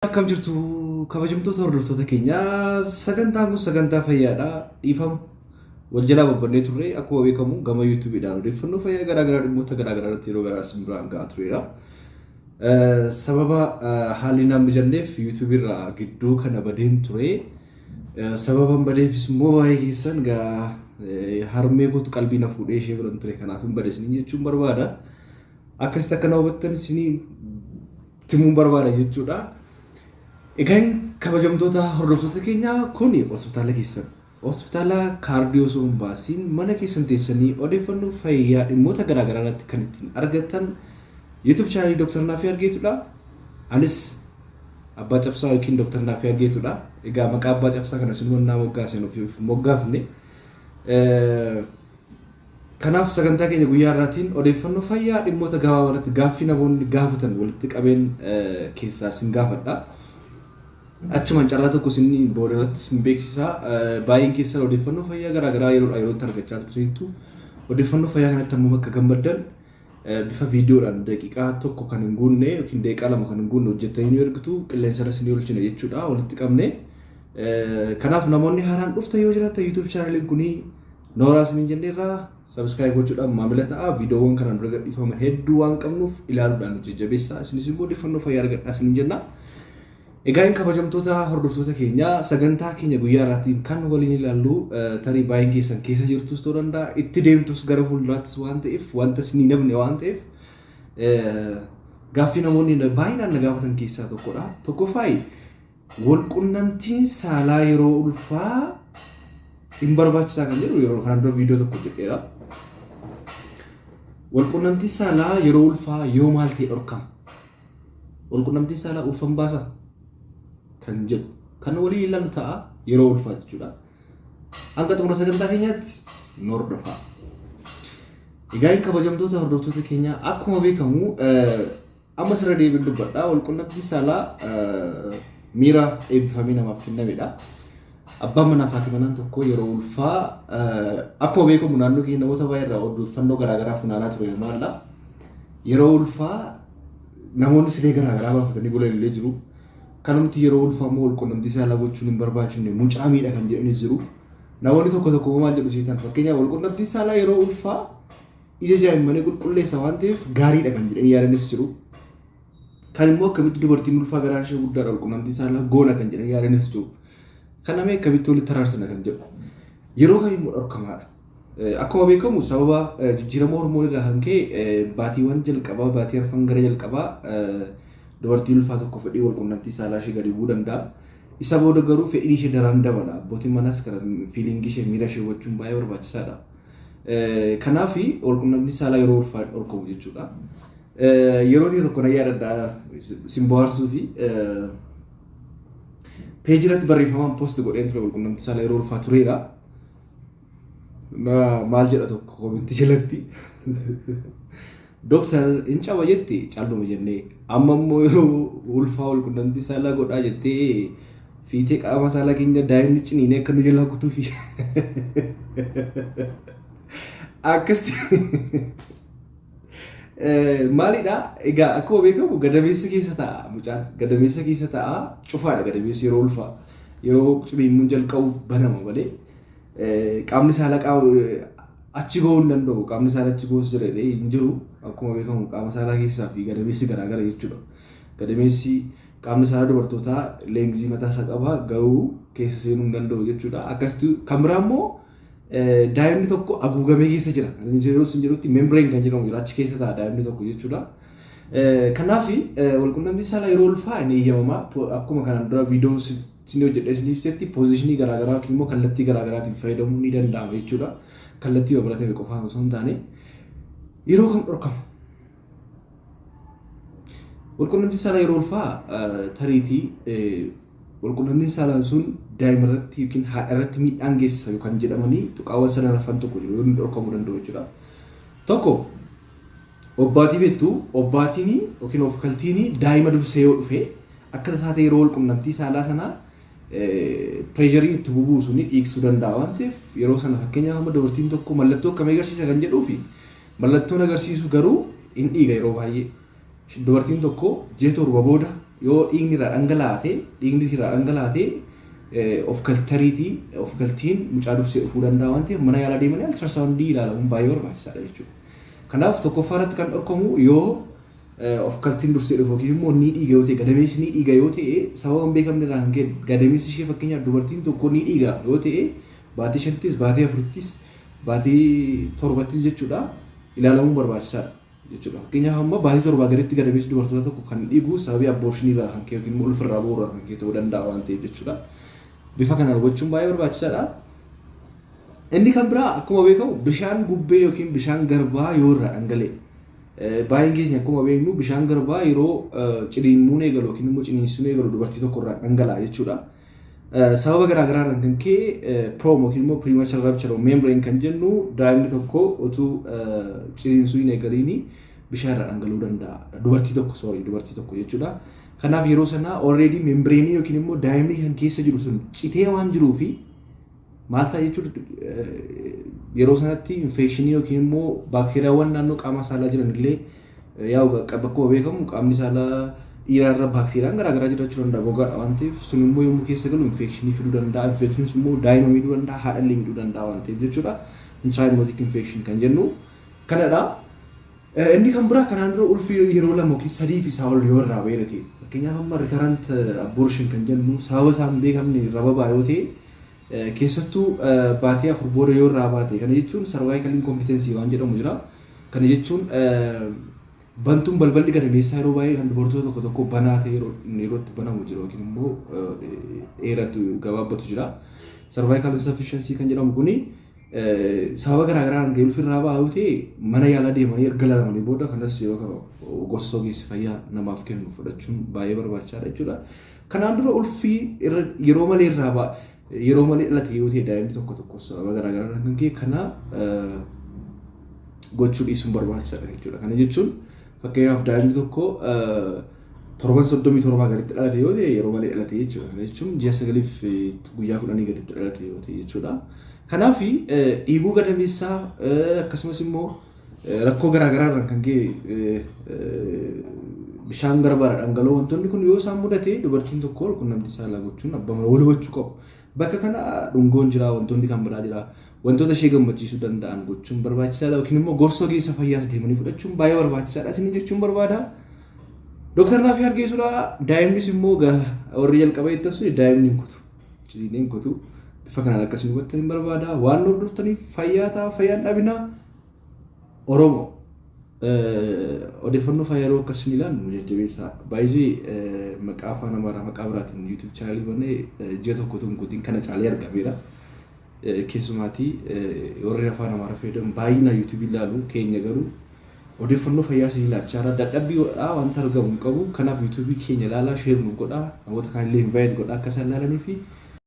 Akkam jirtu kabajamtoota hordoftoota keenyaa, sagantaan kun sagantaa fayyaadha. Dhiifama, wal jalaa babbannee turre. Akkuma beekamu gama YouTubeiidhaan odeeffannoo fayyaa garaagaraa, dhimmoota garaagaraa irratti yeroo garaa isin biraan gahaa tureera. Sababa haalli naan mijanneef YouTubeii irraa gidduu kana badeen ture. Sababa hin badeefis immoo baay'ee keessan gaa harmee kootu qalbii na fuudhee ishee biran ture, kanaaf hin bade isiniin jechuun barbaada. Akkasitti akka na hubattan isinii timuun barbaada jechuudha. Egaan kabajamtoota hordoftoota keenyaa, kun hospitaala keessan. Hospitaala kaardii osoo hin baasiin mana keessan teessanii odeeffannoo fayyaa dhimmoota garaagaraa irratti kan ittiin argattan YouTube channelii Dr. Naafii Argeetudha. Anis Abbaa Cabsaa yookiin Dr. Naafii Argeetudha. Egaa maqaa Abbaa Cabsaa kana sinuma naa moggaaseen ofiif moggaafne. Kanaaf sagantaa keenya guyyaa har'aatiin odeeffannoo fayyaa dhimmoota gabaabaa irratti gaaffii namoonni gaafatan walitti qabeen keessaa isin gaafadha. Achumaan carraa tokko isin booda irratti isin beeksisa. Baay'een keessan odeeffannoo fayyaa garaa garaa yeroodhaa yerootti argachaa turtaniittu. Odeeffannoo fayyaa kanatti ammoo akka gammaddan bifa viidiyoodhaan daqiiqaa 1 kan hin guunne yookiin daqiiqaa 2 kan hin guunne hojjettanii nu ergitu, qilleensa irra isinii oolchina jechuudha walitti qabne. Kanaaf namoonni haaraan dhuftan yoo jiraattan, YouTube channeliin kunii nooraa isiniin jenneerraa, subscribe gochuudhaan maamila ta'a. Viidiyoowwan kanaan dura gadhiifaman hedduu waan qabnuuf ilaaluudhaan nu jajjabeessaa. Isinis immoo odeeffannoo fayyaa argadhaa isiniin jenna. Egaa hin kabajamtoota hordoftoota keenya, sagantaa keenya guyyaa irraatiin kan waliin ilaallu tarii baay'een keessan keessa jirtus ta'uu danda'a, itti deemtus gara fuulduraattis waan ta'eef, wanta isinii namne waan ta'eef, gaaffii namoonni baay'inaan na gaafatan keessaa tokkodha. Tokkoffaayi, walqunnamtiin saalaa yeroo ulfaa hin barbaachisaa kan jedhu yeroo kanaan dura viidiyoo tokko hojjedheera. Walqunnamtiin saalaa yeroo ulfaa yoo maal ta'e dhorkama? Walqunnamtiin saalaa ulfa hin baasaa? Kan jedhu kan waliin ilaallu ta'a, yeroo ulfaa jechuudha. Hanga xumura sagantaa keenyaatti nu hordofaa. Egaa hin kabajamtoota hordoftoota keenyaa, akkuma beekamu amma sirra deebiin dubbadha. Walqunnamtiin saalaa miira eebbifamee namaaf kennamedha. Abbaan manaa fi haati manaan tokko yeroo ulfaa, akkuma beekamu naannoo keenya namoota baay'ee irraa odeeffannoo garaagaraa funaanaa ture maalla. Yeroo ulfaa namoonni siree garaagaraa baafatanii bulan illee jiru. Kanumti yeroo ulfaa immoo walqunnamtii saalaa gochuun hin barbaachifne, mucaa miidha kan jedhanis jiru. Namoonni tokko tokko maal jedhu seetan? Fakkeenyaaf, walqunnamtii saalaa yeroo ulfaa ija daa'immanii qulqulleessa waan ta'eef gaariidha kan jedhanii yaadanis jiru. Kan immoo akkamitti dubartiin ulfaa garaan ishee guddaadha walqunnamtii saalaa goona kan jedhanii yaadanis jiru. Kana mee akkamitti walitti araarsina kan jedhu. Yeroo kam immoo dhorkamaadha? Akkuma beekamu sababa jijjiirama hormoonii irraa kan ka'e baatiiwwan jalqabaa, baatii arfan gara jalqabaa, dubartiin ulfaa tokko fedhii walqunnamtii saalaa ishee gadi bu'uu danda'a. Isa booda garuu fedhiin ishee daran dabala. Abbootiin manaas kana feelingii ishee, miira ishee hubachuun baay'ee barbaachisaadha. Kanaaf walqunnamtii saalaa yeroo ulfaa dhorkamu jechuudha. Yeroo ta'e tokko na yaadadha, sin bohaarsuu fi peejii irratti barreeffamaan post godheen ture, walqunnamtii saalaa yeroo ulfaa tureera. Maal jedha tokko commentii jalatti? "Dooktar, hin caba jette calluma jennee, amma immoo yeroo ulfaa walqunnamtii saalaa godhaa jettee, fiitee qaama saalaa keenya daa'imni ciniinee akka nu jalaa kutuufi akkasitti maalidha?" Egaa akkuma beekamu gadameessa keessa taa'a mucaan, gadameessa keessa taa'a, cufaadha gadameessi yeroo ulfaa. Yeroo ciniinsuun jalqabu banama malee qaamni saalaa qaama achi gahuu hin danda'u. Qaamni saalaa achi gahus jira jedhee hin jiru. Akkuma beekamu qaama saalaa keessaa fi gadameessi garaagara jechuudha. Gadameessi qaamni saalaa dubartootaa lengthii mataa isaa qaba, garuu keessa seenuu hin danda'u jechuudha. Akkasitti kan biraa immoo daa'imni tokko haguugamee keessa jira. Yeroo isin jedhutti membrane kan jedhamu jira, achi keessa ta'a daa'imni tokko jechuudha. Kanaaf walqunnamtii saalaa yeroo ulfaa hin eeyyamamaa. Akkuma kanaan dura viidiyoo isin hojjedhee isin ibsetti positionii garaagaraa yookiin immoo kallattii garaagaraatiin fayyadamuun ni danda'ama jechuudha. Kallattii baratame qofaan osoo hin taane. Yeroo kam dhorkama? Walqunnamtii saalaa yeroo ulfaa tariitii walqunnamtiin saalaan sun daa'ima irratti yookiin haadha irratti miidhaan geessisa yookaan jedhamanii tuqaawwan sadan arfan tokko jiru yoo inni dhorkamuu danda'u jechuudha. Tokko, obbaatii beektu, obbaatiin yookiin of kaltiin daa'ima dursee yoo dhufe, akka tasaa ta'e yeroo walqunnamtii saalaa sanaa pressureiin itti bubuu suni dhiigsuu danda'a waan ta'eef, yeroo sana fakkeenyaaf amma dubartiin tokko mallattoo akkamii agarsiisa kan jedhuu fi mallattoon agarsiisu garuu hin dhiiga yeroo baay'ee. Dubartiin tokko ji'a 7 booda Yoo dhiigni irraa dhangalaate, dhiigni irraa dhangalaate, of galtariitii of galtiin mucaa dursee dhufuu danda'a waan ta'eef, mana yaalaa deemanii ultrasoundii ilaalamuun baay'ee barbaachisaadha jechuudha. Kanaaf tokkoffaa irratti kan dhorkamu yoo of galtiin dursee dhufu yookiin immoo ni dhiiga yoo ta'e, gadameessi ni dhiiga yoo ta'e, sababa hin beekamne irraa kan ka'e gadameessi ishee, fakkeenyaaf dubartiin tokko ni dhiiga yoo ta'e, baatii 5ttis, baatii 4ttis, baatii 7ttis jechuudha, ilaalamuun barbaachisaadha jechuudha. Fakkeenyaaf amma baatii 7 gaditti gadameessi dubartoota tokko kan dhiigu sababii abortionii irraa kan ka'e yookiin immoo ulfa bu'uu irraa kan ka'e ta'uu danda'a waan ta'eef jechuudha. Bifa kanaan hubachuun baay'ee barbaachisaadha. Inni kan biraa akkuma beekamu bishaan gubbee yookiin bishaan garbaa yoo irraa dhangala'e. Baay'een keenya akkuma beeknu bishaan garbaa yeroo ciniinsuun eegalu yookiin immoo ciniinsuun eegalu dubartii tokko irraa dhangala'a jechuudha. Sababa garaa garaadhaan kan ka'e PROM yookiin immoo premature rupture of membrane kan jennu, daa'imni tokko utuu ciniinsuu hin eegaliin bishaan irraa dhangala'uu danda'a. Dubartii tokko, sorry, dubartii tokko jechuudha. Kanaaf yeroo sana already membraneii yookiin immoo daa'imni kan keessa jiru sun citee waan jiruufi maal ta'a jechuudha? Yeroo sanatti infectionii yookiin immoo baakteeriyaawwan naannoo qaama saalaa jiran illee, yaa'u akkuma beekamu qaamni saalaa dhiiraa irra baakteeriyaan garaagaraa jiraachuu danda'a, gogaadha waan ta'eef, sun immoo yommuu keessa galu infectionii fiduu danda'a. Infectioniin sun immoo daa'ima miidhuu danda'a, haadha illee miidhuu danda'a waan ta'eef jechuudha. Intraamniotic infection kan jennu kanadha. Inni kan biraa kanaan dura ulfi yeroo lama yookiin sadii fi isaa ol yoo irraa ba'eera ta'e, fakkeenyaaf amma recurrent abortion kan jennu, sababa isaan hin beekamne irra babaa yoo ta'e, keessattuu baatii 4 booda yoo irraa baate, kana jechuun cervical incompetency waan jedhamu jira. Kana jechuun bantuun balballi gadameessaa yeroo baay'ee kan dubartoota tokko tokko banaa ta'e yeroo itti banamu jira yookiin immoo dheeratu gabaabbatu jira. Cervical insufficiency kan jedhamu kuni sababa garaa garaan kan ulfi irraa ba'a yoo ta'e, mana yaalaa deemanii erga ilaalamanii booda kanas yeroo kana gorsa ogeessi fayyaa namaaf kennu fudhachuun baay'ee barbaachisaadha jechuudha. Kanaan dura ulfi yeroo malee irraa ba'a, yeroo malee dhalate yoo ta'e daa'imni tokko tokko, sababa garaa garaan kan ka'e kana gochuu dhiisuun barbaachisaadha jechuudha. Kana jechuun fakkeenyaaf daa'imni tokko torban 37 gaditti dhalate yoo ta'e yeroo malee dhalate jechuudha. Kana jechuun ji'a 9f guyyaa 10 gaditti dhalate yoo ta'e jechuudha. Kanaaf dhiiguu gadameessaa akkasumas immoo rakkoo garaa garaarraan kan ka'e bishaan garbaara dhangala'oo, wantoonni kun yoo isaan mudate, dubartiin tokko quunnamtii saalaa gochuun abbaa manaa wal hubachuu qabu. Bakka kana dhungoon jira, wantoonni kan biraa jira. Wantoota ishee gammachiisuu danda'an gochuun barbaachisaadha yookiin immoo gorsa ogeessa fayyaas deemanii fudhachuun baay'ee barbaachisaadha isin jechuun barbaada. Dooktar Naafii Hargeessuudha. Daa'imnis immoo warri jalqaba jettan sun daa'imni hin kutu. Ciniinee hin kutu. Bifa kanaan akkasii hubattan hin barbaada. Waan nu hordoftaniif fayyaa ta'a, fayyaan dhabinaa. Oromoo odeeffannoo fayyaa yeroo akkasii ilaallu nu jajjabeessa. Baay'ee maqaa afaan Amaaraa maqaa biraatiin YouTube channelii banee ji'a tokko tun guutiin kana caalee argameera. Keessumaatii warri afaan Amaaraa fayyadamu baay'inaan YouTubeii ilaalu, keenya garuu odeeffannoo fayyaa isin ilaachaa jira. Dadhabbiidhaa wanta argamu hin qabu. Kanaaf YouTubeii keenya ilaalaa, share nuuf godhaa, namoota kaan illee invite godhaa akka isaan ilaalanii fi